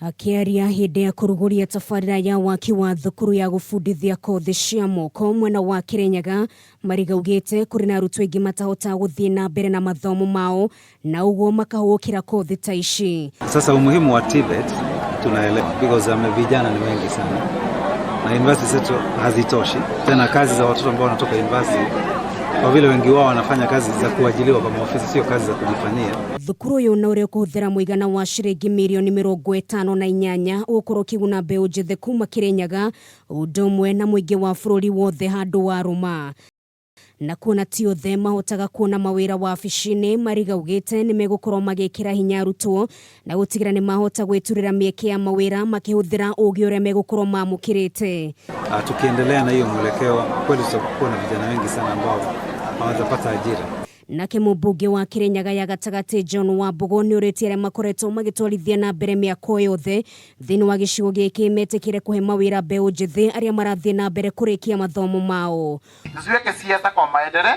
Akĩaria hĩndĩ ya kũrugũria tabarĩra ya waki wa thukuru ya gũbundithia kothi cia moko mwena wa Kirinyaga, Mariga augĩte kũrĩ na arutwo aingĩ matahotaga gũthiĩ na mbere na mathomo mao na ũguo makahũgũkĩra kothi ta ici. Sasa umuhimu wa TVET tunaelewa because vijana ni wengi sana na university zetu hazitoshi tena. Kazi za watoto ambao wanatoka university, kwa vile wengi wao wanafanya kazi za kuajiliwa kwa maofisi, sio kazi za kujifanyia. Thukuru ũyũ na ũrĩa ũkũhũthĩra mũigana wa ciringi mirioni 58 ũgũkorwo ũkĩguna mbeũ njĩthĩ kuma Kirinyaga ũndũ ũmwe na mũingĩ wa bũrũri wothe handũ wa rũma. Na kuona ti othe mahotaga kuona mawĩra wabici-inĩ, Mariga augĩte nĩ megũkorwo magĩkĩra hinya arutwo na gũtigĩra nĩ mahota gwĩturĩra mĩeke ya mawĩra makĩhũthĩra ũgĩ ũrĩa megũkorwo mamũkĩrĩte. Tukiendelea na hiyo mwelekeo kweli tutakuwa na vijana wengi sana ambao hawatapata ajira. Nake mũmbunge wa Kirinyaga ya gatagatĩ John Wambugu nĩ ũrĩtie arĩa makoretwo magĩtwarithia na mbere mĩako yothe thĩinĩ wa gĩcigo gĩkĩ metĩkĩre kũhe mawĩra mbeũ njĩthĩ arĩa marathiĩ na mbere kũrĩkia mathomo mao. Tusiweke siasa kwa maendeleo,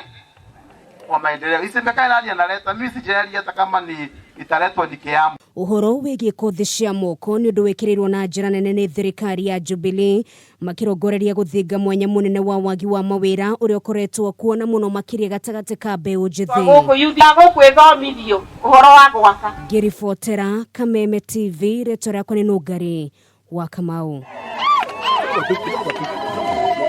kwa maendeleo. Isemekane nani analeta, mimi sijali hata kama ni italetwa ni Kiambu. Ũhoro wĩgiĩ kothi cia moko nĩ ũndũ wĩkĩrĩirwo na njĩra nene nĩ thirikari ya Jubilee makĩrongoreria gũthinga mwanya mũnene wa wagi wa mawĩra ũrĩa ũkoretwo kuo na mũno makĩria gatagatĩ ka mbeũ njĩthĩ. Gũkũ yuthi gũkwĩthomithio ũhoro wa gwaka. Ngĩribotera Kameme TV, rĩtwa rĩakwa nĩ Nũngari wa Kamau.